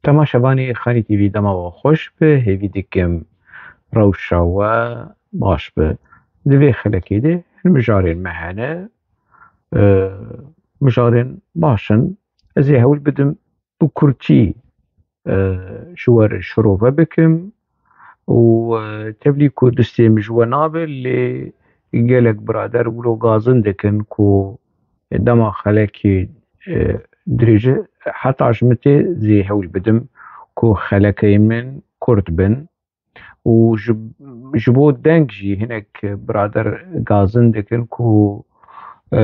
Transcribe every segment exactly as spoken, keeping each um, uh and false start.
Temaşevanê Xanî T V, dema we xweş be, hêvî dikim rewşa we baş be. Di vê xelekê de hin mijarên me hene, e, mijarên baş in. Ez ê hewl bidim bi kurtî, e, ji we re şirove bikim û, e, tevlî ku destê min ji we nabe, lê gelek birader wilo gazin dikin ku dema xelekê, e, dirêj e, heta ji min tê zê hewl bidim ku xelekeyên min kurt bin û ji, ji bo deng jî hinek birader gazin dikin ku, e,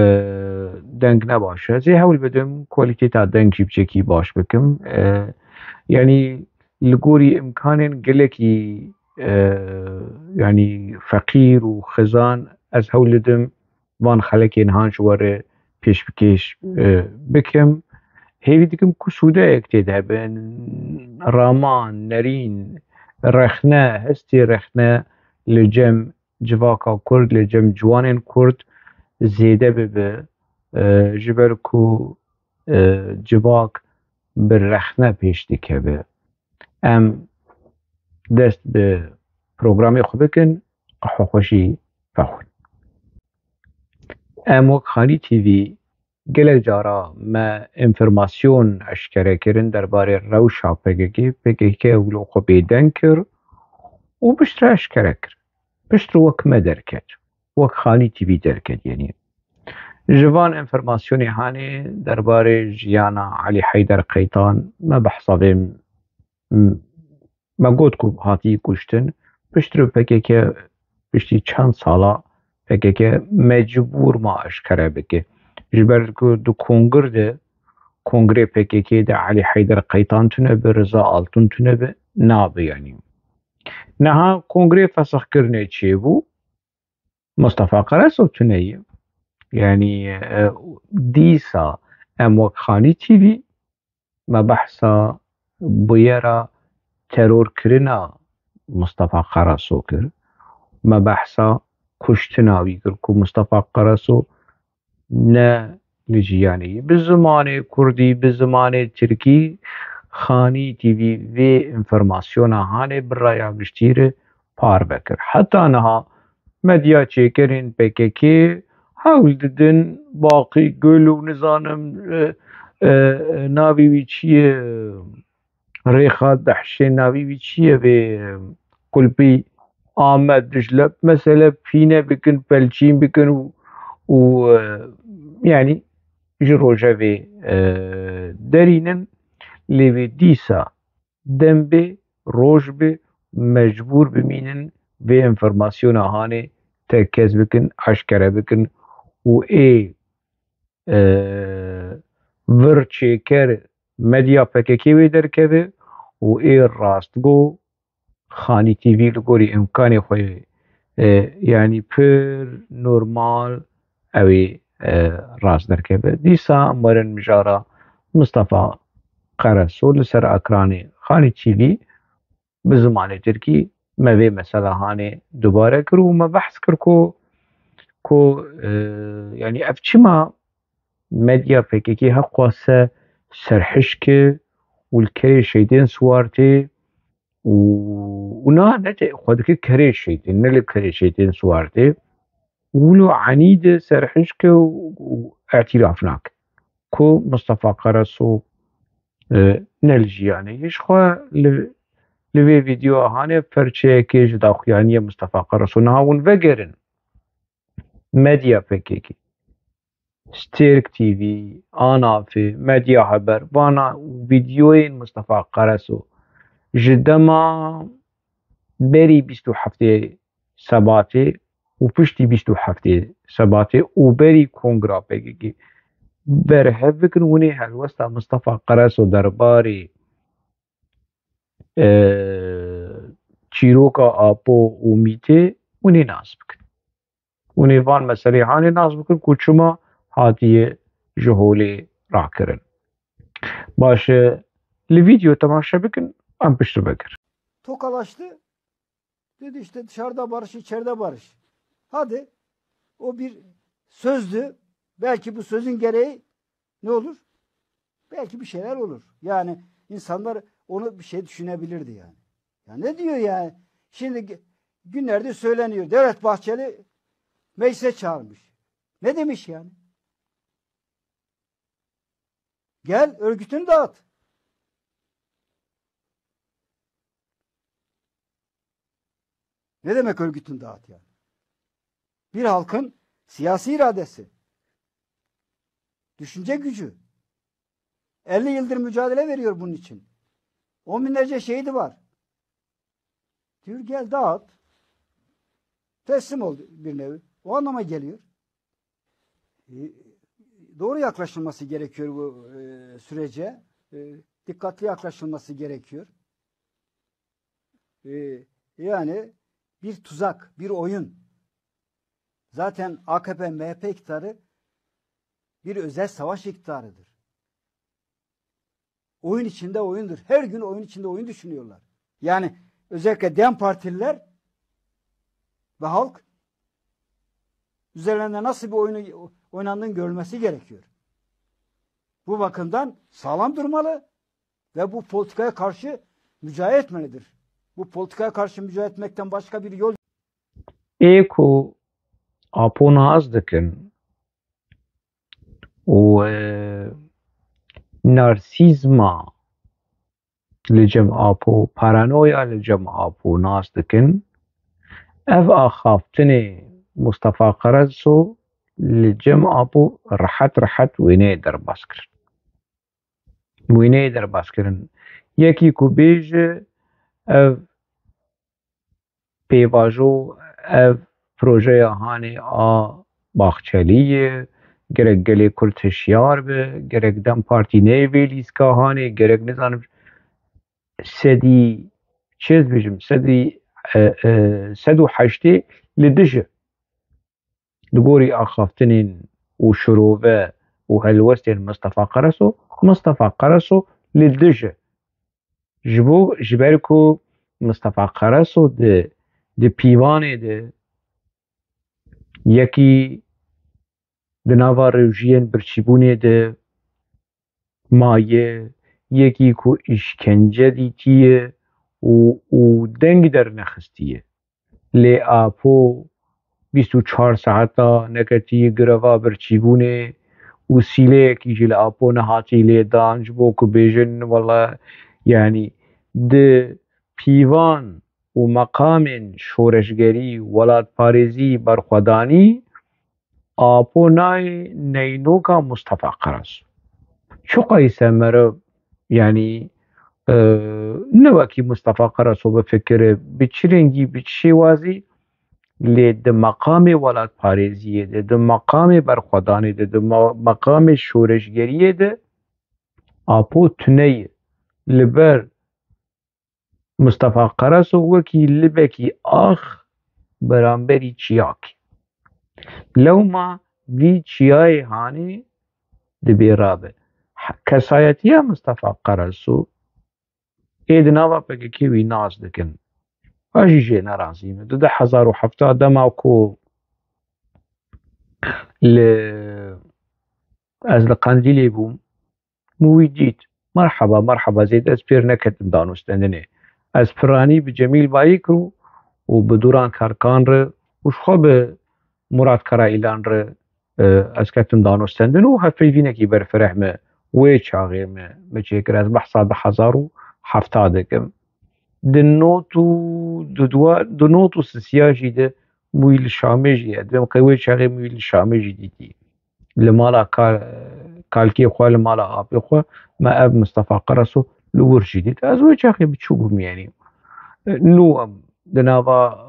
deng ne baş e. Zê hewl bidim kwalîteta deng jî biçekî baş bikim. E, yanî li gorî imkanên gelekî, e, yanî feqîr û xizan ez hewl didim van xelekên han ji we re pêşbikêş, e, bikim. Hêvî dikim ku sûdeyek tê de bin, raman, nerîn, rexne, hestê rexne li cem civaka Kurd, li cem ciwanên Kurd zêde bibe, e, ji ber ku, e, civak bi rexne pêş dikeve. Em dest bi programê xwe bikin, qehwe xwe jî vexwin. Em wek Xanî T V gelek cara me înformasyon eşkere kirin derbarê rewşa P K K. P K K wilo xwe bêdeng kir û piştre eşkere kir. Piştre wek me derket. Wek Xanî T V derket, yanî. Ji van înformasyonê hanê derbarê jiyana Elî Heyder Qeytan me behsa vê m-, me got ku hatî kuştin. Piştre P K K, piştî çend sala P K K mecbûr ma eşkere bike. Ji ber ku di kongir de, kongrê P K K de Elî Heyder Qeytan tune bi, Riza Altun tune bi, nabe yanî. Niha kongrê fesixkirinê çêbû, Mustafa Karaso tune ye. Yanî, e, dîsa em wek Xanî T V me behsa bûyera terorkirina Mustafa Karaso kir. Me behsa kuştina wî kir ku Mustafa Karaso ne li jiyanê ye. Bi zimanê kurdî, bi zimanê tirkî Xanî T V vê înformasyona hanê bi raya giştî re parve kir. Heta niha medya çêkerên P K K hewl didin Baqî Gul û nizanim, e, e, navê wî çi ye? Rêxa Dehşê navî wî çi ye vê kulpî Amed Dijle mesele pîne bikin, pelçîn bikin û, û, e, yanî ji rojevê, e, derînin. Lê vê dîsa dem bê, roj bê, mecbûr bimînin vê înformasyona hanê tekez bikin, eşkere bikin û ê, e, vir çêker medya P K K wê derkeve û ê rastgo Xanî T V li gorî îmkanê xwe, e, yanî pir normal ew ê, e, rast derkeve. Dîsa em werin mijara Mistefa Qereso li ser ekranê Xanî T V bi zimanê tirkî me vê mesela hanê dubare kir û me behs kir ku, ku, e, yanî ev çima medya P K K heqwase serhişk e û li kerê şeytên siwar tê û, û na ne te xwe dikir kerê şeytên, ne li kerê şeytên siwar tê. Wilo enî de serhişk e û, û etiraf nake ku Mistefa Qereso, e, ne li jiyanê ye. Ji xwe li, li vê vîdeoya hanê perçeyekê ji daxuyaniyê Mistefa Qereso. Niha hûn vegerin medya P K K, Stêrk T V, Anafê, Medya Haber, vana vîdeoyên Mistefa Qereso ji dema berî bîst û heftê Sebatê û piştî bîst û heftê Sebatê û berî kongra P K K berhev bikin, hûn ê helwesta Mistefa Qereso derbarê, e, çîroka Apo û Mîtê hûn ê nas bikin. Hûn ê van meselê hanê nas bikin ku çima hatiye ji holê rakirin. Baş e, li vîdeo temaşe bikin, em piştre vegerin. Tokalaştı. Dedi işte dışarıda barış, içeride barış. Hadi, o bir sözdü. Belki bu sözün gereği ne olur? Belki bir şeyler olur. Yani insanlar onu bir şey düşünebilirdi yani. Ya ne diyor yani? Şimdi gü- günlerdir söyleniyor. Devlet Bahçeli meclise çağırmış. Ne demiş yani? Gel, örgütünü dağıt. Ne demek örgütünü dağıt yani? Bir halkın siyasi iradesi, düşünce gücü. Elli yıldır mücadele veriyor bunun için. On binlerce şehidi var. Diyor gel dağıt. Teslim ol bir nevi. O anlama geliyor. E, doğru yaklaşılması gerekiyor bu e, sürece. E, dikkatli yaklaşılması gerekiyor. E, yani bir tuzak, bir oyun. Zaten A K P M H P iktidarı bir özel savaş iktidarıdır. Oyun içinde oyundur. Her gün oyun içinde oyun düşünüyorlar. Yani özellikle DEM Partililer ve halk üzerlerinde nasıl bir oyunu oynandığını görmesi gerekiyor. Bu bakımdan sağlam durmalı ve bu politikaya karşı mücadele etmelidir. Bu politikaya karşı mücadele etmekten başka bir yol Ê ku Apo nas dikin û e, narsîzma li cem Apo, paranoya li cem Apo nas dikin, ev axaftinê Mustafa Karaso li cem Apo rehet rehet wêneyê derbas kirin. Wêneyê derbas kirin. Yekî ku bêje ev pêvajo, ev projeya hanê a Bahçelî ye, gerek gelê Kurd hişyar be, gerek DEM Partî neyê vê lîska hanê, gerek nizanim sedî çi ez bêjim, sedî e, e, sed û heştê li dij e. Li gorî axaftinên û şirove û helwestên Mistefa Qereso, Mistefa Qereso li dij e. Ji bo, ji ber ku Mistefa Qereso di, di pîvanê de yekî di nava rewjiyên birçîbûnê de maye, yekî ku îşkence dîtiye û, û deng dernexistiye. Lê Apo bîst û çar saeta neketiye greva birçîbûnê û sîleyekî jî li Apo nehatî lê dan ji bo ku bêjin, wela, yanî di pîvan û meqamên şoreşgerî, welatparêzî, berxwedanî, Apo nayê neynoka Mustafa Qereso. Çiqayî se meriv, yanî, e, ne wekî Mustafa Qereso bifikire, bi çi rengî, bi çi şêwazî, lê di meqamê welatparêziyê de, di meqamê berxwedanê de, di me-, meqamê şoreşgeriyê de Apo tune ye. Li ber Mistefa Qereso wekî libekî ax beramberî çiyakê. Lewma vî çiyayê hanê dibê rabe. He-, kesayetiya Mistefa Qereso ê di nava P K K wî nas dikin. Ez jî jê nerazî me. Di du hezar û hevdeh dema ku li, ez li Qendîlê bûm, min wî dît. Merheba, merheba, zêde ez pêr neketim danûstendinê. Ez piranî bi Cemîl Bayik re û bi Duran Karkan re û ji xwe bi Murat Karaîlan re, e, ez ketim danûstendin û hevpeyvînekî berfireh me wê çaxê me, me çêkir. Ez behsa du hezar û hevdeh dikim. Di not û du, di not û sisiya jî de min wî li Şamê jî, ez dibêm qey wê çaxê min wî li Şamê jî dîtî. Li mala kal-, kalkê xwe, li mala apê xwe me ev Mistefa Qereso li wir jî dît. Ez wê çaxê biçûk bûm, yanî nû em di nava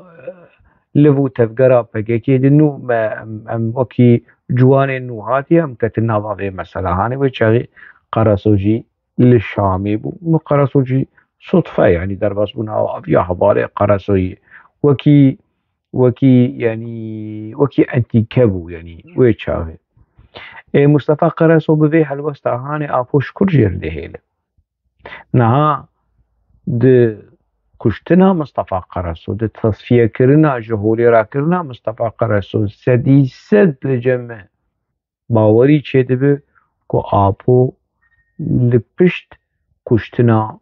liv û tevgera P K K de nû me em, em wekî ciwanên nû hatiye em ketin nava vê mesela. Hanê wê çaxê Qereso jî li Şamê bû. Min Qereso jî sutfe, yanî derbasbûna aviya hevalê Qeresoyê wekî, wekî, yanî wekî entîke bû, yanî wê çaxê. Ê, Mustafa Qereso bi vê helwesta hanê Apo ji kur jê re dihêle. Niha di kuştina Mistefa Qereso, di tesfiyekirina, ji holêrakirina Mistefa Qereso sedî sed li cem me bawerî çêdibe ku Apo li pişt kuştina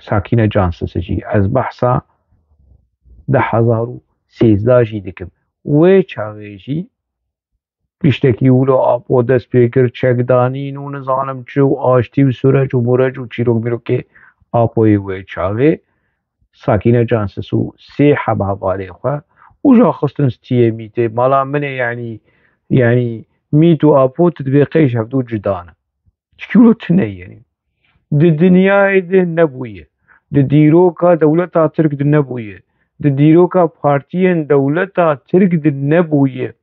Sakîne Cansisi jî. Ez behsa du hezar û sêzdeh jî dikim. Wê çaxê jî tiştekî wilo Apo dest pê kir, çekdanîn û nizanim çi û aştî û sûreç û mûreç û çîrok mîrokê Apoyê wê çaxê, Sakîne Cansis û sê heb hevalê xwe û ja xistin stiyê mîtê. Mala min ê, yanî, yanî mît û Apo tu dibê qey ji hevdû cuda ne. Çikî wilo tune ye. Di dinyayê de nebûye. Di dîroka dewleta Tirk de nebûye. Di dîroka partiyên dewleta Tirk de nebûye.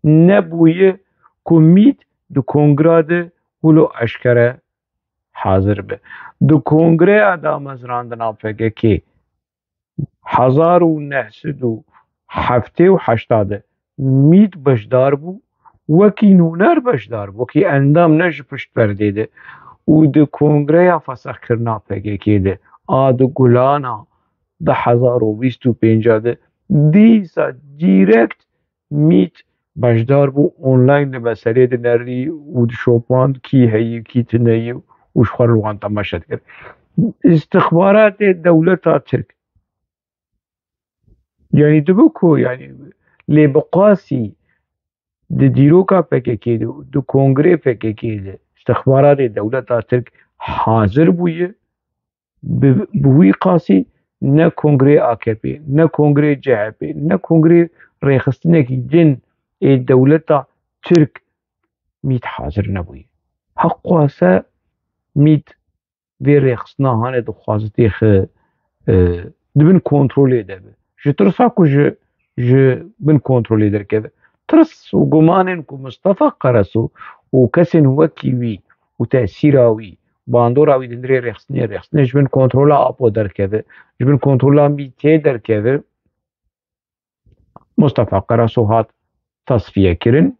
Nebûye ku mît di kongra de wilo eşkere hazir be. Di kongreya damezrandina P K K hezar û neh sed û heftê û heşta de mît beşdar bû, wekî nûner beşdar bû, wekî endam ne ji pişt perdê de û di kongreya fesexkirina P K K de a di Gulana du hezar û bîst û pênc de dîsa direkt mît beşdar bû, online li meselê dinerî û dişopand kî heyî, kî tune ye û ji xwe re li wan temaşe dikir. Îstixbaratê dewleta Tirk, yanî dibe ku, yanî lê bi qasî di dîroka P K K de, di kongrê P K K de îstixbaratê dewleta Tirk hazir bûye, bi, bi wî qasî ne kongrê A K P, ne kongrê C H P, ne kongrê rêxistinekî din ê dewleta Tirk mît hazir nebûye. Heqwase mît vê rêxistina hane dixwaze têxe, e, di bin kontrolê de be. Ji tirsa ku ji, ji bin kontrolê derkeve. Tirs û gumanên ku Mistefa Karaso û kesên wekî wî û tesîra wî, bandora wî di hundirê rêxistinê, rêxistinê ji bin kontrola Apo derkeve, ji bin kontrola mîtê derkeve, Mustafa Karaso hat tasfiye kirin.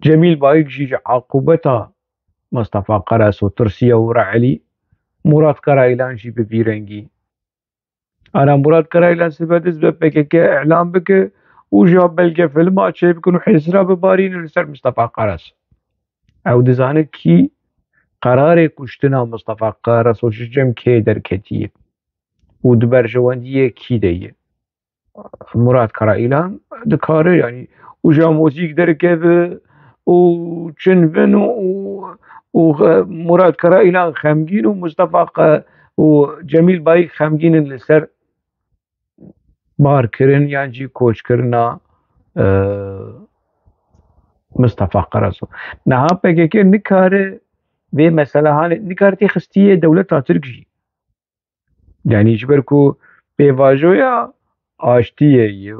Cemîl Bayik jî ji aqûbeta Mustafa Karaso tirsiye û reelî. Murat Karayilan jî bi vî rengî. Ana Murat Karayilan sibe dest bi P K K îlan bike û ji ya belgefilma çêbikin û hêsira bibarînin li ser Mustafa Karaso. Ew dizane kî qerarê kuştina Mustafa Karaso ji cem kê derketiye û di berjewendiyê kî de ye. Murat Karayilan dikare, yanî, û ji ya muzîk derkeve û çin bin û, û, û Murat Karayilan xemgîn û Mustafa Ka-, û Cemîl Bayik xemgîn in li ser barkirin yan jî koçkirina, e, Mustafa Karaso. Niha P K K nikare vê mesela hane, nikare tê xistiyê dewleta Tirk jî. Yanî ji ber ku pêvajoya aştiyê ye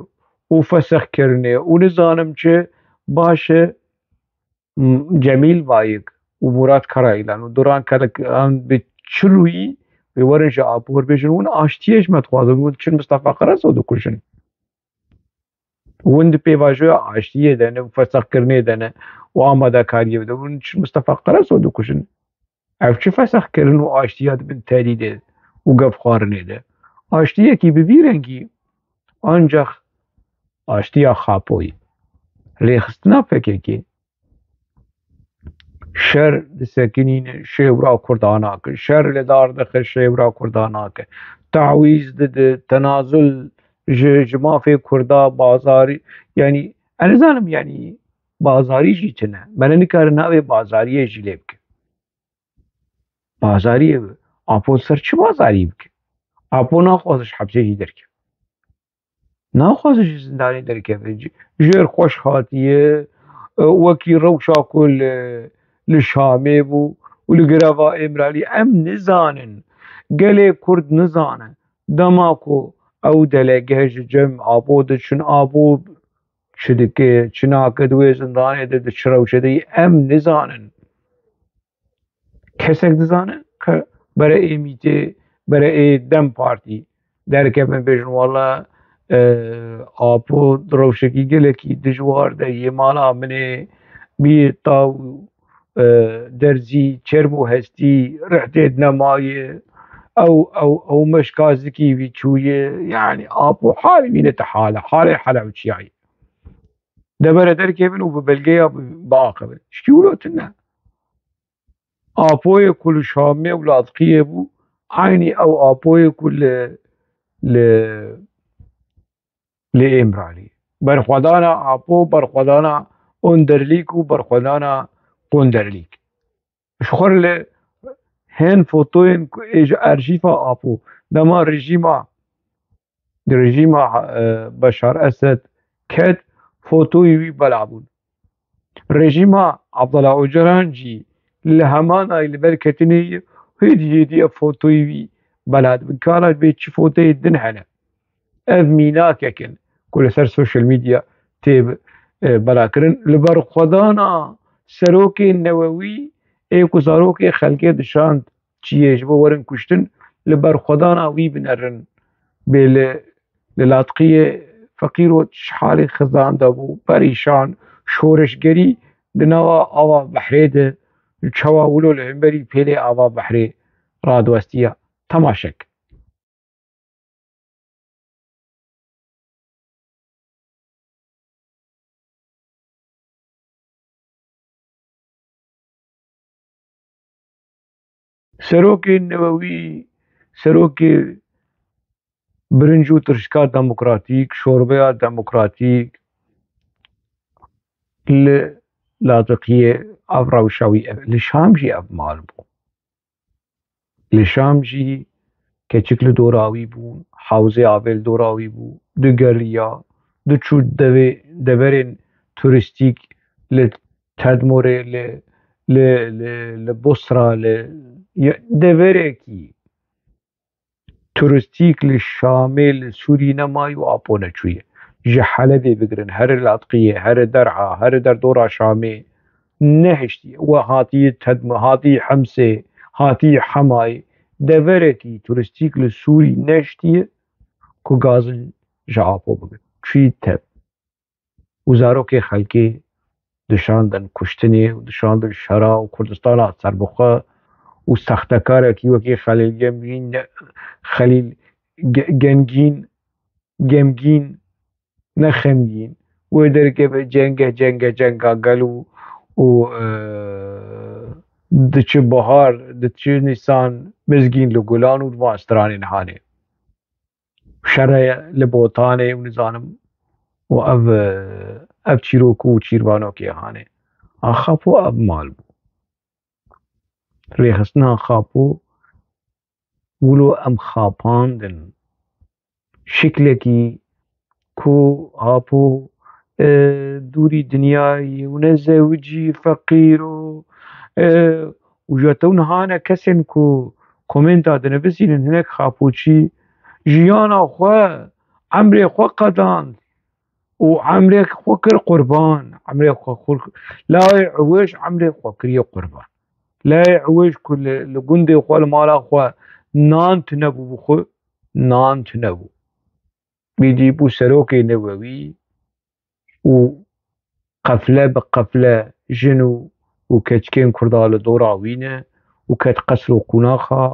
û fesexkirinê û nizanim çi baş e, M-, Cemîl Bayik û Murat Karayilan û Duran Karayilan bi çi rûyî wê werin ji Apo re bêjin, hûn aştiyê ji me dixwazin, hûn diçin Mistefa Karaso dikujin. Hûn di pêvajoya aştiyê de ne û fesexkirinê de ne û amadekariyê de, hûn diçin Mistefa Karaso dikujin. Ev çi fesexkirin û aştiya di bin terî de û gefxwarinê de? Aştiyekî bi vî rengî ancax aştiya Xapoyî, rêxistina P K K, şer disekinîne, şêwra Kurda nake, şer li dar dixe, şêwra Kurda nake, tawîz dide, tenazul ji, ji mafê Kurda, bazarî, yanî, ez nizanim, yanî, bazarî jî tune. Me ne nikare navê bazariyê jî lê bike. Bazariyê bi. Apo ser çi bazarî bike? Apo naxwaze ji hepsê jî derkeve. Naxwaze ji zindanê derkeve. Ji-, jêr xweş hatiye, e, wekî rewşa ku li, li Şamê bû û li greva Îmralî. Em nizanin. Gelê Kurd nizane. Dema ku ew delege ji cem Apo diçin, Apo çi dike, çi nake, di wê zindanê de, di çi rewşe de ye, em nizanin. Kesek dizane, ke bere ê mîtê, bere ê DEM Partî derkevin bêjin, wala, e, Apo di rewşekî gelekî dijwar de yê, mala min ê bî taw, e, derzî, çerb û hestî, rihtê di nemaye, ew, ew, ew meşka zikî wî çûye, yanî Apo halî wî ne te hale, halê helew çiyaye. De bere derkevin û bi belgeya bi-, biaxivin. Şikî wilo tune. Apoyê ku li Şamê û Lazqiyê bû, eynî ew Apoyê ku li, li, li Îmralî. Berxwedana Apo, berxwedana Önderlîk û berxwedana Önderlîk. Ji xwe re li hin fotoyên ku ê ji arşîfa Apo, dema rejîma, rejîma, e, Beşar Esed ket, fotoyê wî bela bûn. Rejîma Abdullah Ocalan jî li heman ayî li ber ketinê hêdî hêdî ev fotoyê wî bela dibin. Kala bê çi fotoyê din hene. Ev mînakek in ku li ser social media tê, e, belakirin. Li berxwedana serokê newewî ê ku zarokê xelkê dişand çiyê ji bo werin kuştin, li berxwedana wî binerin. Bê li, li latqiyê feqîro çi halê xizan de bû, perîşan, şoreşgerî di nava ava behrê de, çawa wilo li hemberî pêlê ava behrê radiwestiya. Temaşek. Serokê newewî, serokê birinc û tirşika demokratîk, şorbeya demokratîk li Ladiqiyê ev rewşa wî, ev, li Şam jî ev mal bû. Li Şam jî keçik li dora wî bûn, hewzê avê li dora wî bû, digeriya, diçû devê, deverên turîstîk li Tedmorê, li, li, li, li Bosra, li ye-, deverekî turîstîk li Şamê, li Sûrî nemayî û Apo neçûye. Ji Helebê bigirin, here Latqiyê, here Der'a, here derdora Şamê nehiştiye. We hatiye Tedmê, hatiye Himsê, hatiye Hemayê. Deverekî turîstîk li Sûrî neştiye ku gazin ji Apo bigirin. Çûyî tev. Û zarokê xelkê dişandin kuştinê û dişandin şera û Kurdistana serbixwe û sextekarekî wekî Xelîl Gemgîn, ne, Xelîl Ge-, Gengîn, Gemgîn, ne xemgîn. Wê derkeve cenge, cenge, cenga gel û, û, e, diçi bahar, diçi nîsan, mizgîn li gulan û li van stranên hanê. Şere li Botanê û nizanim û ev, ev çîrok û çîrvanokê hanê. Axapo ev mal bû. Rêxistina Xapo wilo em xapandin. Şiklekî ku Apo, e, dûrî dinyayê û ne zewicî, feqîr û, e, û ji te û niha ne kesên ku komenta dinivîsînin hinek Xapoçî jiyana xwe, emrê xwe qedand û emrê xwe kir qurban, emrê xwe xur-, lawê ewêj emrê xwe kiriye qurban. Lawê ewêj ku li, li gundê xwe, li mala xwe nan tune bû, bi xwe nan tune bû. Bîdî bû serokê newewî û qefle bi qefle jin û, û keçikên Kurda li dora wî ne û ket qesr û qûnaxa,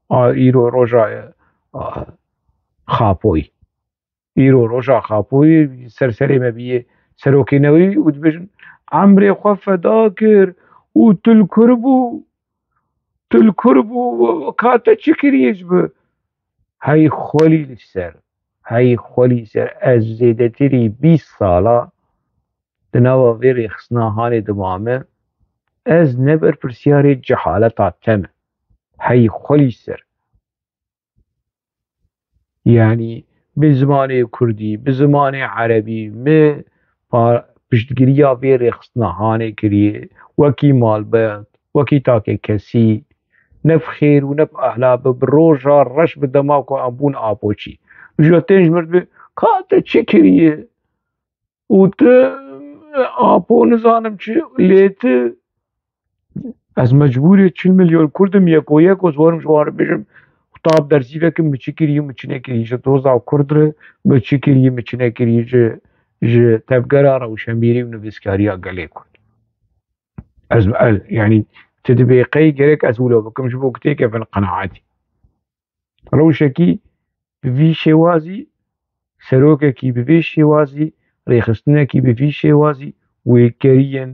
a, îro roja, a, Xapoyî. Îro roja Xapoyî ser serê me bîye serokê newewî û dibêjin, emrê xwe feda kir û tu li kur bû. Tu li kur bû, ka te çi kiriye ji bi? Hey xwelî li ser, hey xwelî ser, ez zêdetirî bîst sala di nava vê rêxistina hanê dimame, ez ne berpirsiyarê cehaleta te me. Hey xwelî ser. Yanî bi zimanê kurdî, bi zimanê erebî, min pa-, piştgiriya vê rêxistina hanê kiriye, wekî malbat, wekî takekesî, ne bi xêr û ne bi ehla bi, bi roja reş bi dema ku em bûn Apoçî. Ji te jî ji min re dibê, ka te çi kiriye? Û tu, Apo nizanim çi, lê tu, ez mecbûrê çil milyon Kurd im, yeko yeko, ez werim ji wan re bêjim, qutab dersî vekim, min çi kirî, min çi nekirî, ji doza Kurd re min çi kirî, min çi nekirî, ji, ji tevgera rewşenbîrî û nivîskariya gelê Kurd. Ez, ez, yanî, tu dibê qey gerek ez wilo bikim, ji bo ku têkevin qenaetî. Rewşekî bi vî şêwazî, serokekî bi vî şêwazî, rêxistinekî bi vî şêwazî wê keriyên,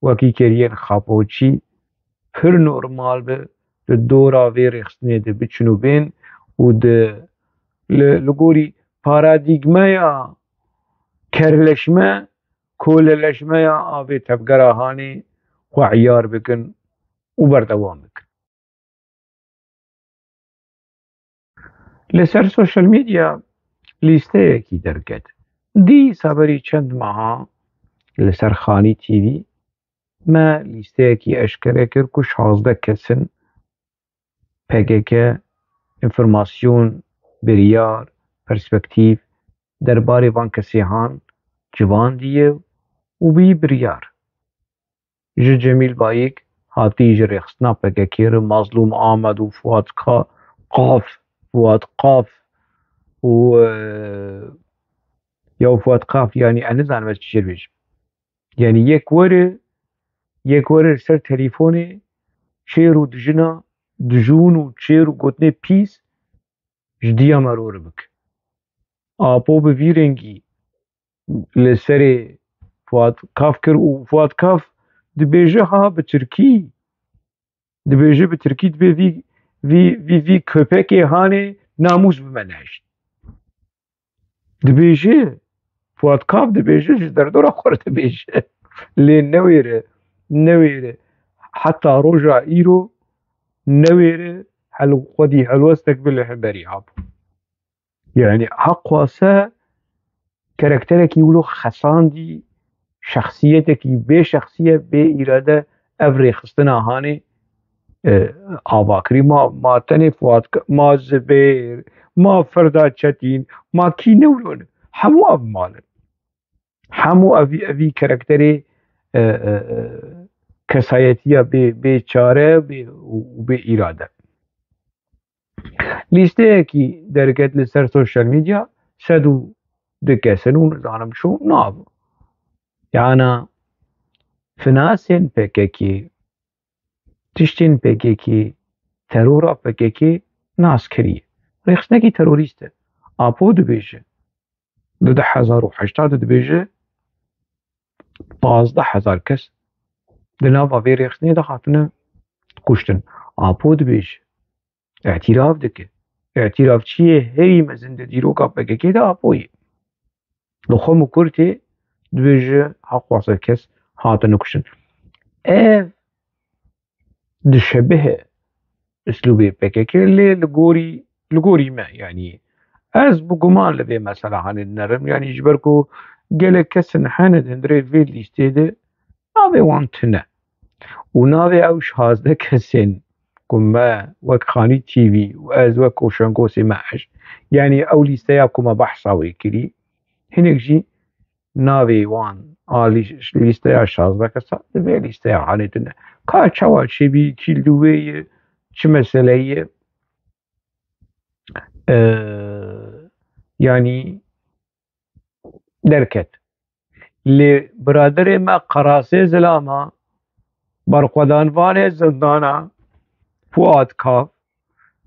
wekî keriyên Xapoçî pir normal be, di dora vê rêxistinê de biçin û bên û di li, li gorî paradîgmeya kerleşme, koleleşmeya a vê tevgera hanê xwe îyar bikin û berdewam bikin. Li ser sosyal medya lîsteyekî derket. Dîsa berî çend meha li ser Xanî T V me lîsteyekî eşkere kir ku şazdeh kes in P K K înformasyon, biryar, perspektîf derbarê van kesê han ciwandiye û bî biryar. Ji Cemîl Bayik hatî ji rêxistina P K K re Mazlûm Amed û Fuat Ka-, Qaf, Fuat Qaf û, e, ya Fuat Qaf, yanî ez nizanim ez çi jê bêjim. Yanî yek were, yek were li ser telîfonê çêr û dijina, dijûn û çêr û gotinê pîs ji diya me rû re bike. Apo bi vî rengî li serê Fuat Kaf kir û Fuat Kaf dibêje ha bi tirkî, dibêje bi tirkî dibê vî, vî, vî, vî köpekê hanê namûs bi me nehişt. Dibêje, Fuat Kaf dibêje, ji derdora xwe re dibêje. Lê newêre, newêre. Heta roja îro newêre hel-, xwedî helwestek bi li hemberî Apo. Yanî heqwase karakterekî wilo xesandî, şexsiyetekî bê şexsiye, bê îrade ev rêxistina hanê, e, ava kirî. Ma, ma tenê Fuat K-, ma Zibêr, ma Ferda Çetîn, ma kî ne wilo ne? Hemû ev mal in. Hemû evî, evî karakterê, e, e, e, kesayetiya bê, bê çare, bê, û, û bê îrade. Lîsteyekî derket li ser sosyal medya, sed û du kes in û nizanim çû nav. Yana finasên P K K, tiştên P K K, terora P K K nas kiriye. Rêxistinekî terorîst e. Apo dibêje, di du hezar û heştê de dibêje, pazdeh hezar kes di nava vê rêxistinê de hatine kuştin. Apo dibêje, îtîraf dike. Îtîrafçiyê herî mezin di dîroka P K K de Apo ye. Li Xwem û Kurtê dibêje heqwase kes hatine kuştin. Ev dişebihe uslûbê P K K, lê li gorî, li gorî me, yanî ez bi guman li vê mesela hanê dinerim, yanî ji ber ku gelek kes in hene di hundirê vê lîstê de navê wan tune. Û navê ew şazdeh kesên ku me wek Xanî T V û ez wek Koşengosê me eş, yanî ew lîsteya ku me behsa wê kirî, hinek jî navê wan a lî-, lîsteya şazdeh kesa di vê lîsteya hanê tune. Ka çawa çêbî, kî li wê ye, çi meseleyê ye? Ee, yanî derket. Lê biraderê me Qerasê Zilama, berxwedanvanê zindana Fuat Kav,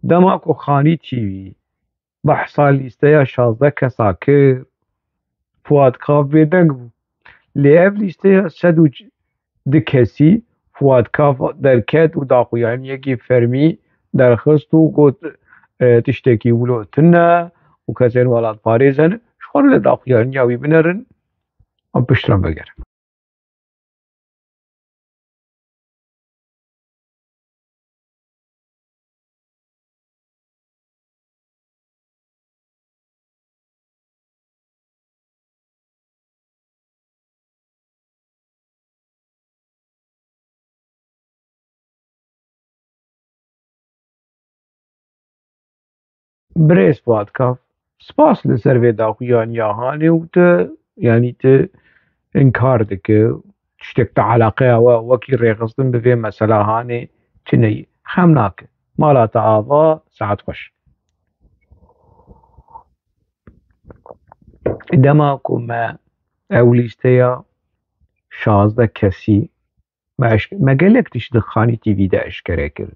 dema ku Xanî T V behsa lîsteya şazdeh kesa kir, Fuat Kav bêdeng bû. Lê ev lîsteya sed û du kesî Fuat Kav derket û daxuyaniyekî fermî derxist û got, e, tiştekî wilo tune û kesên welatparêz in, ji xwe re li daxuyaniya wî binerin, em piştre vegerin. Birêz Fuat Kav, spas li ser vê daxuyaniya hanê û tu, yanî tu inkar dike, tiştek te eleqeya we wekî rêxistin bi vê mesela hanê tune ye. Xem nake. Mala te ava, saet xweş. Dema ku me ew lîsteya şazdeh kesî me eşk-, me gelek tişt di Xanî T V de eşkere kir.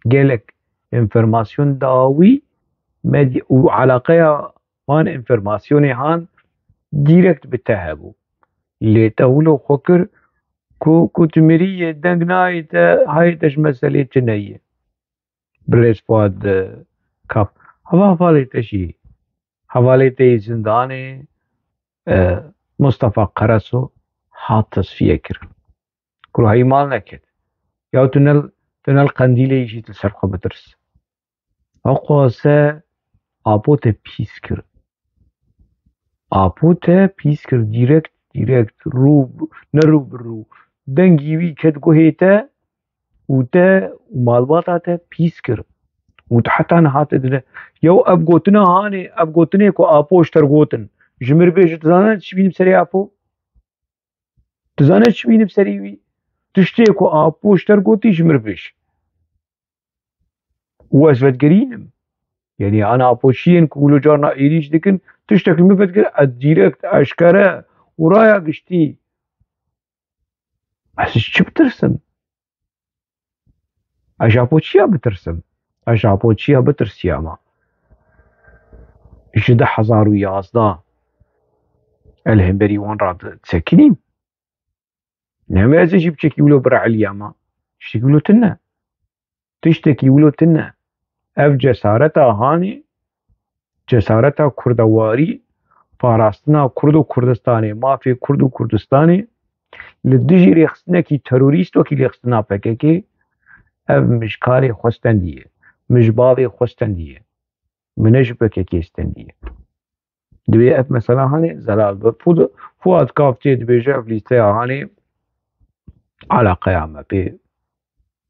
Gelek înformasyon dawî medya û eleqeya van înformasyonê han dîrekt bi te hebû. Lê te wilo xwe kir ku, ku tu mirî yê deng nayê te, hayê te ji meselê çi neyê. Birêz Fuad, e, Kap. Hava hevalê te jî, hevalê te yê zindanê, e, Mustafa Karaso hat tesfiye kirin. Kuro heyî mal neket. Ya tunel, tunel Qendîlê jî tu ser xwe bitirs. Ew qase Apo te pîs kir. Apo te pîs kir, direkt, direkt, rû, ne rû bi rû. Dengî wî ket guhê te û te û malbata te pîs kir. Û tu heta niha te dide. Yew ev gotina hanê, ev gotinê ku Apo ji te gotin. Ji mir bêje, tu zane çi bînim serê Apo? Tu zane çi bînim serî wî? Tiştê ku Apo ji te gotî ji mir bêj. Û ez vedgerînim. Yanî ana Apoçiyên ku wilo carna êrîş dikin, tiştek li min vedger, ez direkt, eşkere û raya giştî. Ez ji çi bitirsim? Ez ji Apoçiya bitirsim. Ez ji Apoçiya bitirsiyama. Ji du hezar û yazdeh ez li hemberî wan re disekinîm. Neme ez ê jî biçekî wilo bira eliyama. Tiştekî wilo tune. Tiştekî wilo tune. Ev cesareta hanê, cesareta kurdewarî, parastina Kurd û Kurdistanê, mafê Kurd û Kurdistanê, li dijî rêxistinekî terorîst wekî rêxistina P K K, ev mij karê xwe stendiye. Mij bavê xwe stendiye. Min ne ji P K K stendiye. Divê ev mesela hanê zelal be. Fu-, Fuat Kaf tê dibêje ev lîsteya hanê eleqeya me pê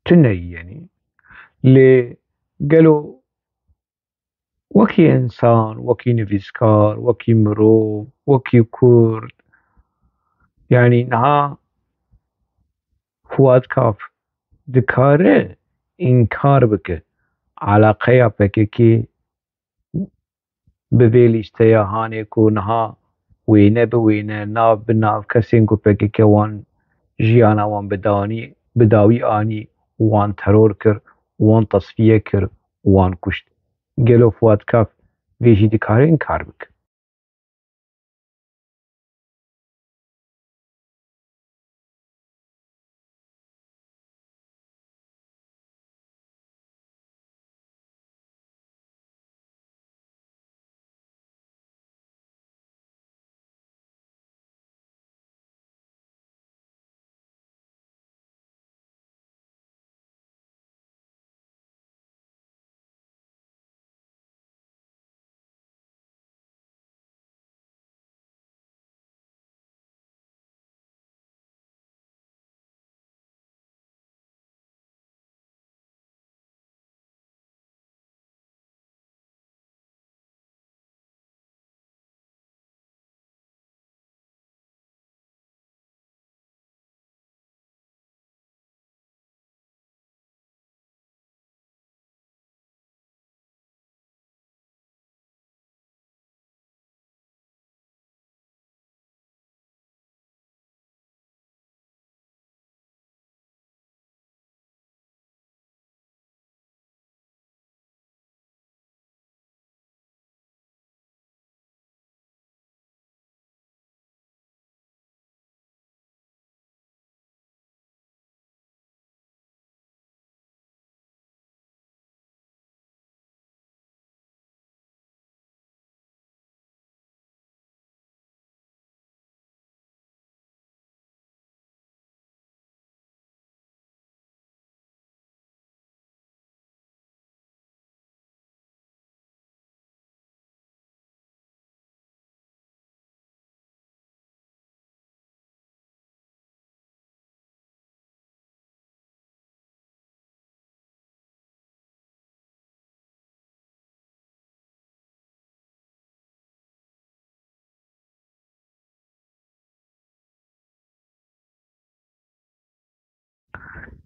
tune ye, yanî. Lê gelo wekî însan, wekî nivîskar, wekî mirov, wekî Kurd, yanî niha Fuat Kaf dikare înkar bike eleqeya P K K bi vê lîsteya hanê ku niha wêne bi wêne, nav bi nav kesên ku P K K wan jiyana wan bi danî, bi dawî anî, wan teror kir, wan tesfiye kir, wan kuşt. Gelo Fuat Kaf vê jî dikare înkar bike?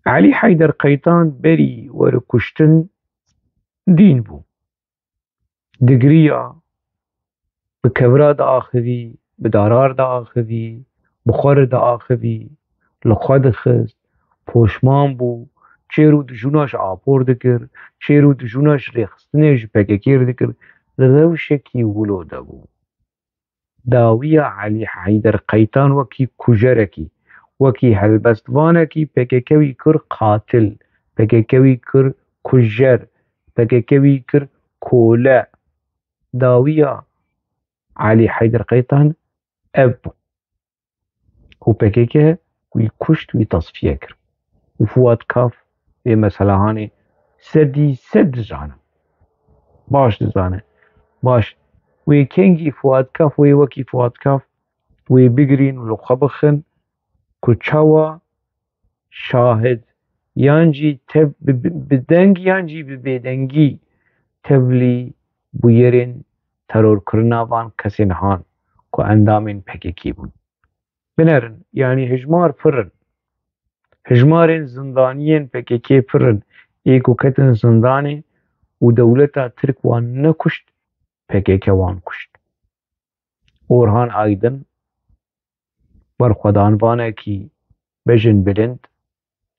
Elî Heyder Qeytan berî were kuştin dîn bû. Digiriya, bi kevira diaxivî, bi darar diaxivî, bi xwe re diaxivî, li xwe dixist, poşman bû, çêr û dijûna ji Apor dikir, çêr û dijûna ji rêxistinê ji P K K re dikir, li rewşekî wilo de bû. Dawiya Elî Heyder Qeytan wekî kujerekî, wekî helbestvanekî P K K wî kir qatil, P K K wî kir kujer, P K K wî kir kole. Dawiya Elî Heyder Qeytan ev bû. Û P K K wî kuşt, wî tasfiye kir. Û Fuat Kaf vê mesela hanê sedî sed dizane. Baş dizane. Baş. Wê kengî Fuat Kaf, wê wekî Fuat Kaf, wê bigirîn û li xwe bixin ku çawa şahid yan jî tev-, bi, bi, bi deng yan jî bi bêdengî tevlî bûyerên terorkirina van kesên han ku endamên P K K bûn. Binerin, yanî hijmar pir in. Hijmarên zindaniyên P K K pir in. Ê ku ketin zindanê û dewleta Tirk wan nekuşt, P K K wan kuşt. Orhan Aydin, berxwedanvanekî bejinbilind,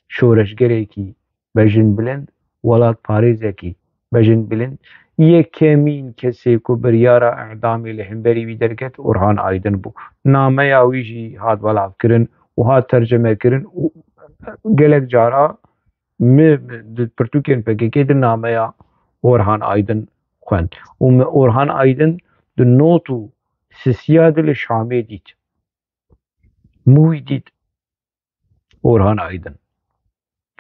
şoreşgerekî bejinbilind, welatparêzekî bejinbilind. Yekemîn kesê ku biryara îdamê li hemberî wî derket, Orhan Aydin bû. Nameya wî jî hat belavkirin û hat tercemekirin û gelek cara min, min di pirtûkên P K K de nameya Orhan Aydin xwend. Û min Orhan Aydin di not û sisiya de li Şamê dît. Min wî dît. Orhan Aydin.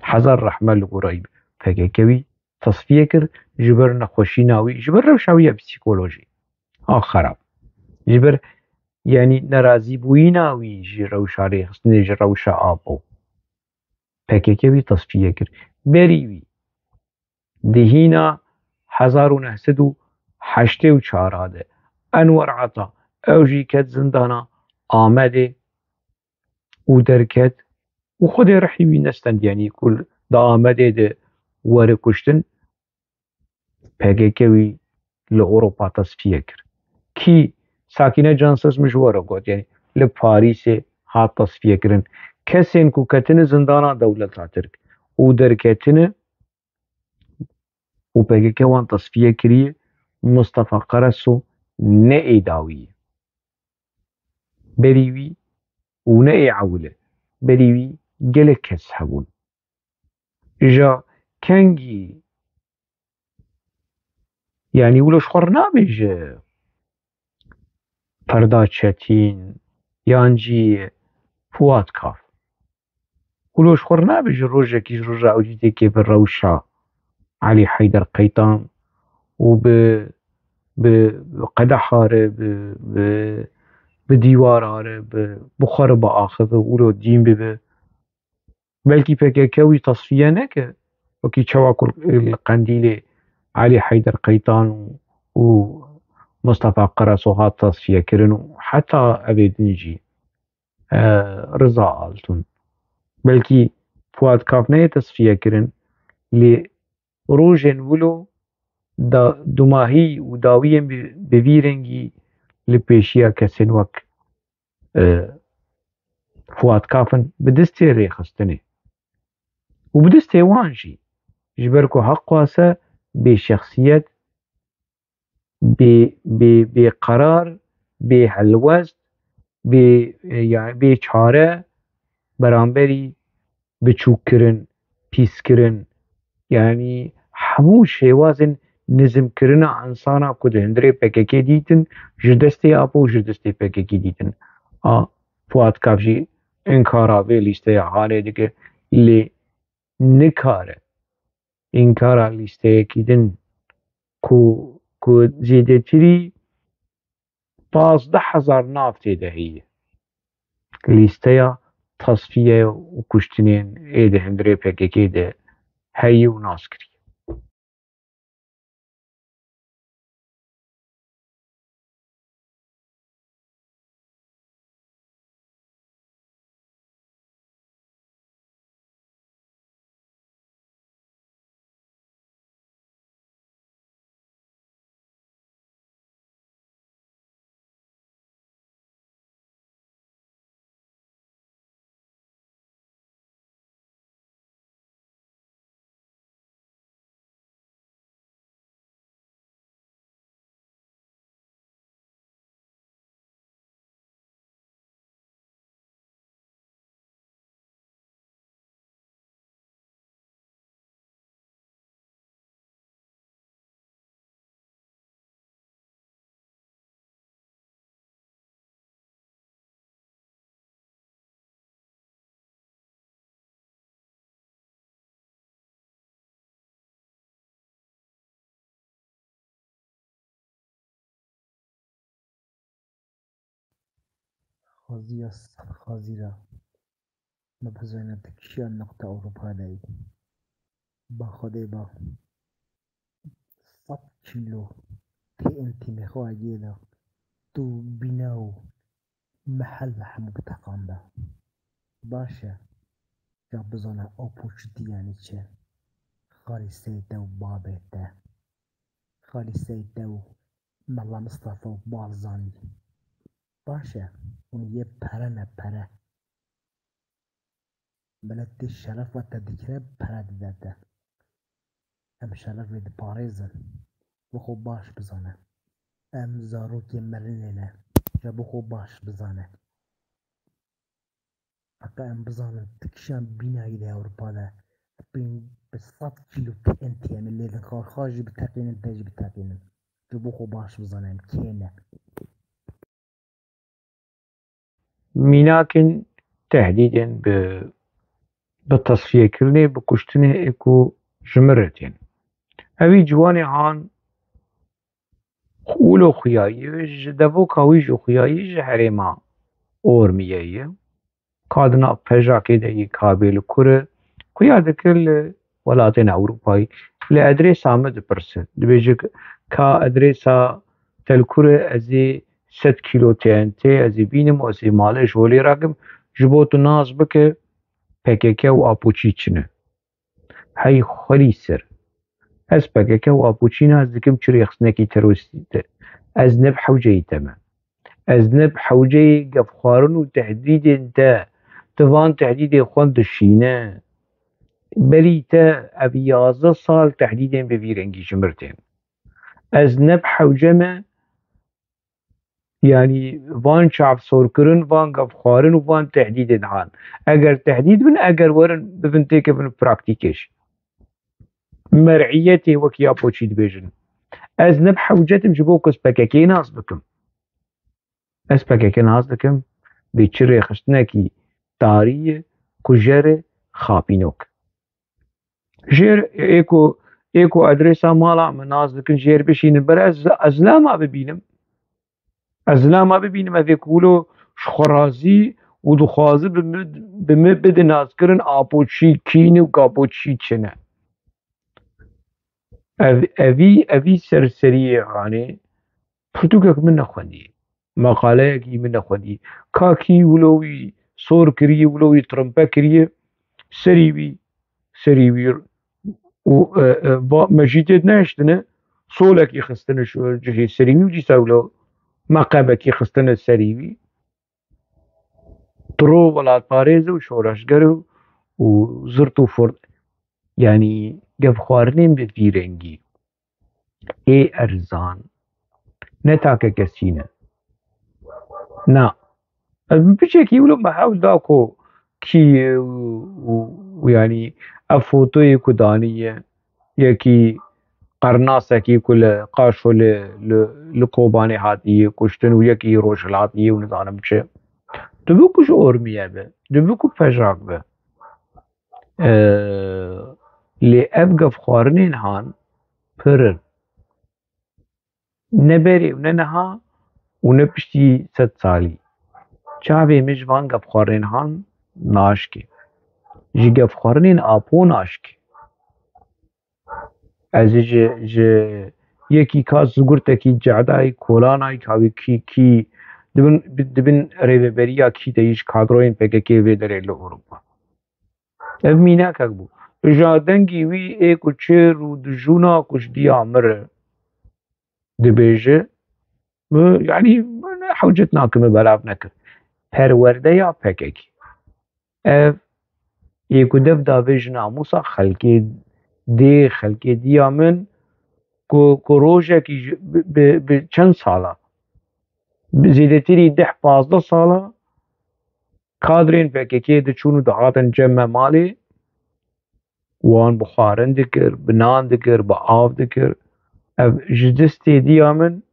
Hezar rehme li gora wî. P K K wî tasfiye kir ji ber nexweşîna wî, ji ber rewşa wî ya psîkolojî. A xerab. Ji ber, yanî nerazîbûyîna wî ji rewşa rêxistinê, ji rewşa Apo. P K K wî tasfiye kir. Berî wî di hîna hezar û neh sed û heştê û çar de Enwer Ata, ew jî ket zindana Amedê û derket û Xwedê rihî wî nestend, yanî ku di Amedê de were kuştin. P K K wî li Ewropa tasfiye kir. Kî? Sakîne Canses, min ji we re got, yanî li Parîsê hat tasfiye kirin. Kesên ku ketine zindana dewleta Tirk û derketine û P K K wan tasfiye kiriye, Mustafa Karaso ne ê dawî ye. Berî wî û ne ê ewil e. Berî wî gelek kes hebûn. Ja kengî, yanî wilo ji xwe re nabêje Ferda Çetîn yan jî Fuat Kaf. Wilo ji xwe re nabêje rojekî ji roja ew jî têkê bi rewşa Elî Heyder Qeytan û bi, bi qedeha re, bi, bi, bi dîwara re, bi, bi xwe re biaxive û wilo dîn bibe. Belkî P K K wî tasfiye neke, wekî çawa ku li Qendîlê Elî Heyder Qeytan û, û Mustafa Karaso hat tasfiye kirin û heta evê din jî, e, Riza Altun. Belkî Fuat Kaf neyê tasfiye kirin, lê rojên wilo da dumahî û dawiyên bi, bi vî rengî li pêşiya kesên wek e, Fuat Kaf in bi destê rêxistinê û bi destê wan jî, ji ber ku heqwase bê şexsiyet, bê, bê, bê qerar, bê helwest, bê, e, ya, bê çare beramberî biçûkkirin, pîskirin, yanî hemû şêwazên nizimkirina insana ku di hundirê P K K dîtin, ji destê Apo û ji destê P K K dîtin. A Fuat Kaf jî înkara vê lîsteya hanê dike, lê nikare înkara lîsteyekî din ku, ku zêdetirî pazdeh hezar nav tê de heye. Lîsteya tasfiye û kuştinên ê di hundirê P K K de heye û nas kiriye. Xwezî ya sedxwezî re me bizane tu kişiya nexta Ewropa de yî. Ba Xwedê ba sed kîlo T N T nexwe agê de tu bîna û mehel ve hemû biteqan be. Baş e, ya bizane ew poçî dî yanî çi? Xalî Seyîd te û babê te. Xalî Seyîd te û Mela Mistefa û Barzanî. Baş e, hûn yê pere ne pere. Milet tê şerefa te dikire, pere dide te. Em şerefê diparêzin. Bixwe baş bizane. Em zarokê mirinê ne. Ji bixwe baş bizane. Feqet em bizanin, tu kişan bînayî de Ewropa de bi, bi sed kîlo T N T em ê lêdin xar, xar jî biteqînin, te jî biteqînin. Tu bixwe baş bizane em kê ne. Mînakên tehdîdên bi, bi tesfiyekirinê, bi kuştinê ê ku ji min re tên. Evî ciwanê han wilo xuyayî, ji devoka wî jî xuyayî ji herêma Ormiyê ye. Ka di nav pejakê de yî, ka bê li kur e. Xuya dikir li welatên Ewropayî, li edrêsa min dipirse. Dibêje ka edrêsa te li kur e, ez ê sed kîlo T N T ez ê bînim, ez ê malê ji holê rakim, ji bo tu nas bike P K K û Apoçî çi ne. Hey xwelî ser. Ez P K K û Apoçî nas dikim, çi rêxistinekî terorîstî te. Ez ne bi hewceyî te me. Ez ne bi hewceyê gefxwarin û tehdîdên te, tu van tehdîdê xwe dişîne. Berî te ev yazdeh sal tehdîdên bi vî rengî ji mir tên. Ez ne bi hewce me, yanî van çav sorkirin, van gefxwarin û van tehdîdên han. Eger tehdîd bin, eger werin, bibin têkevin praktîkê jî. Mer'iyetê wekî ya poçî dibêjin. Ez ne bi hewcetim ji bo ku ez P K K nas bikim. Ez P K K nas dikim, bê çi rêxistinekî tarî ye, kujer e, xapînok. Jêr ê ku, ê ku adresa mala min nas dikin, jêr bişînin, ber ez, ez lama bibînim. Ez lama bibînim, ez ê ku wilo ji xwe razî û dixwazi bi min, bi min bide naskirin, Apoçî kî ne û Gapoçî çi ne. Ev, evî, evî serseriyê hanê pirtûkek min nexwendiye. Meqaleyekî min nexwendiye. Ka kî wilo wî sor kiriye, wilo wî trimpe kiriye, serî wî, serî wî û, e, e, va, me jî tê nehiştine, solekî xistine ji cihê serî wî û dîsa wilo meqebekî xistine serî wî. Tiro welatparêz û şoreşger û, û zirt û furt, yanî gefxwarinên bi vî rengî ê erzan ne takekesî ne. Na. Ez bi piçekî wilo me hewl da ku kî û, û, û yanî ev fotoyê ku daniye, yekî qernasekî ku li Qaşo li, li, li Kobanê hatiye kuştin û yekî Rojhilatiyê û nizanim çi. Dibe ku ji Ormiye be, dibe ku pejak be. Ee, lê ev gefxwarinên han pir in. Ne berê û ne niha û ne piştî sed salî. Çavê min ji van gefxwarinên han naşke. Ji gefxwarinên Apo naşke. Ez ê ji, ji yekî ka zigurtekî cedayî kolanayî kawî kî, kî dibin, dibin rêveberiya kî de yî ji kadroyên P K K vê derê li Ewropa. Ev mînakek bû. Îja dengî wî ê ku çêr û dijûna ku ji diya mir e, dibêje, mi, yanî, min hewcet nakim, min belav nekir. Perwerdeya P K K. Ev ê ku dev davê ji namûsa xelkê dê, xelkê diya min ku, ku rojekî ji, bi, bi, bi çend sala, bi zêdetirî deh pazdeh sala kadrên P K K diçûn û dihatin cem me malê, wan bi xwarin dikir, bi nan dikir, bi av dikir. Ev ji destê diya min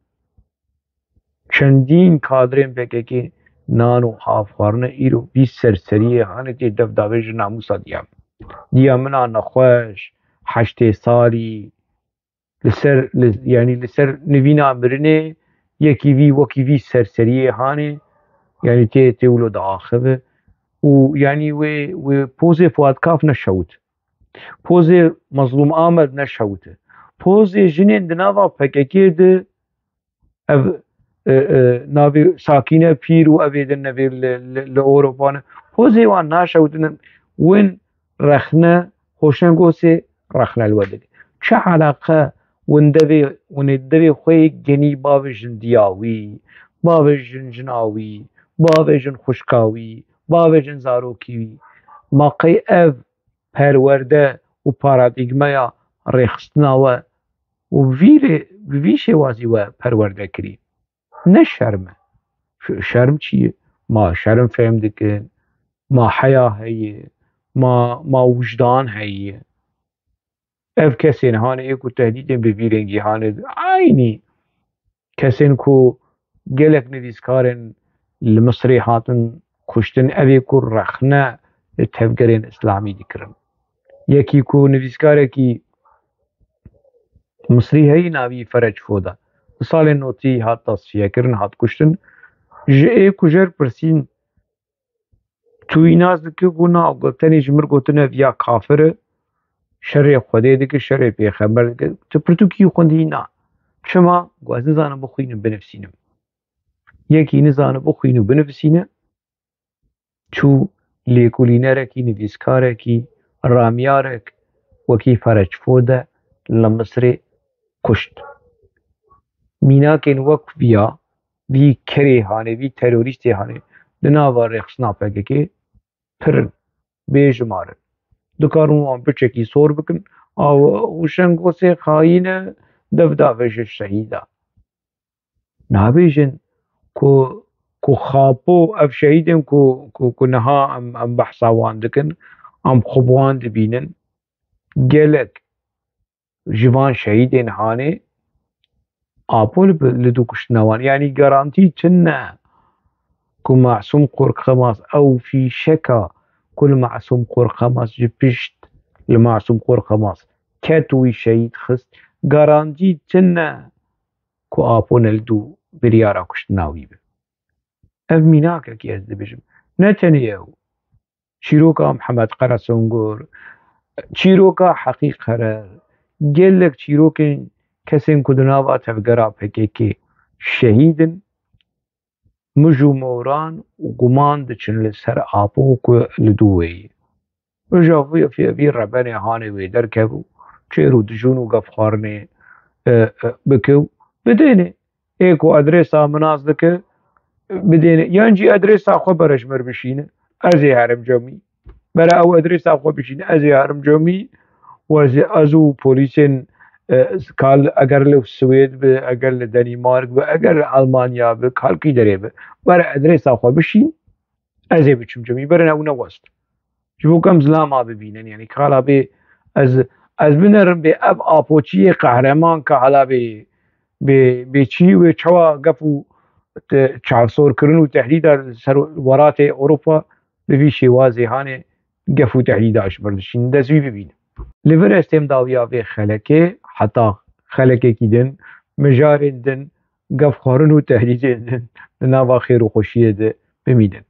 çendîn kadrên P K K nan û av xwarine, îro vî serseriyê hanê tê dev davê ji namûsa diya min. Diya min a nexweş, heştê salî, li ser, li, yanî li ser nivîna mirinê, yekî vî, wekî vî serseriyê hanê, Yanî tê tê wilo diaxive û yanî wê wê pozê Fuat Kaf neşewit. Pozê Mazlûm Amed neşewite. Pozê jinên di nava P K K de ev, e, e, navê Sakîne Pîr û evê din nevê li, li, li Ewropa ne. Pozê wan naşewitinin, win rexne, Hoşengosê rexne li we dike. Çi eleqe win devê, win ê devê xwe yê genî bavêjin diya wî, bavêjin jina wî, bavêjin xwişka wî, bavêjin zarokî wî. Ma qey ev perwerde û paradîgmeya rêxistina we û vî rê, bi vî şêwazî we perwerde kirî. Ne şerm e. Ş-, şerm çi ye? Ma şerm fêm dikin, ma heya heye, ma, ma wijdan heye. Ev kesên hane ê ku tehdîdên bi vî rengî hane, eynî kesên ku gelek nivîskarên li Misrê hatin kuştin, ev ê ku rexne li tevgerên îslamî dikirin. Yekî ku nivîskarekî Misrî heyî navî Ferec Foda. Di salên notî hat tasfiyekirin, hat kuştin. Ji ê ku jer pirsîn, tu wî nas dikî, got, na, got, tenê ji mir gotine viya kafir e, şerê Xwedê dike, şerê pêxember dike. Tu pirtûkî xwendî, na. Çima? Got, ez nizanim bixwînim, binivîsînim. Yekî nizane bixwîn û binivîsîne, çû lêkolînerekî, nivîskarekî, ramyarek wekî Ferec Fode li Misrê kuşt. Mînakên wek viya, vî kerê hanê, vî terorîstê hanê di nava rêxistina P K K pir in, bêjimar in. Dikarin wan piçekî sor bikin, a, Hoşengosê xayîn e, dev davêje şehîda. Nabêjin ku, ku Xapo, ev şehîdên ku, ku, ku niha em, em behsa wan dikin, em xwe bi wan dibînin. Gelek ji van şehîdên hanê Apo li, li dû kuştina wan. Yanî garantî tune ku Masûm Qorxemaz, ew fîşeka ku li Masûm Qorxemaz ji pişt li Masûm Qorxemaz ket û wî şehîd xist, garantî tune ku Apo ne li dû biryara kuştina wî be. Ev mînakekî ez dibêjim. Ne tenê ew. Çîroka Mihemed Qeresongor, çîroka Heqî Qerer, gelek çîrokên kesên ku di nava tevgera P K K şehîd in, mij û moran û guman diçin li ser Apo ku li dû wê ye. Roja vê, vê, vê rebenê hanê wê derkevû, çêr û dijûn û gefxwarinê, e, e, bike û bidêne. Ê ku adresa min nas dike, bidêne. Yan jî adresa xwe bere ji mir bişîne. Ez ê herim cemî. Bere ew adresa xwe bişîne. Ez ê herim cemî. Û ez, ez û polîsên, e, kal eger li Swêd be, eger li Denîmark be, eger li Almanya be, kalkî derê be. Bere adresa xwe bişîn. Ez ê biçim cemî. Berin ew ne west. Ji bo ku em zilama bibînin, yanî kala bê ez, ez binerim bê ev Apoçiyê qehreman ka hala bê, bê, bê çî wê çawa gef û te-, çavsorkirin û tehdîda li ser welatê Ewropa bi vî şêwazê hanê gef û tehdîda ji mir dişînin. Dest wî bibînin. Li vir ez têm dawiya vê xelekê, heta xelekekî din, mijarên din, gefxwarin û tehdîdên din di nava xêr û xweşiyê de bimînin.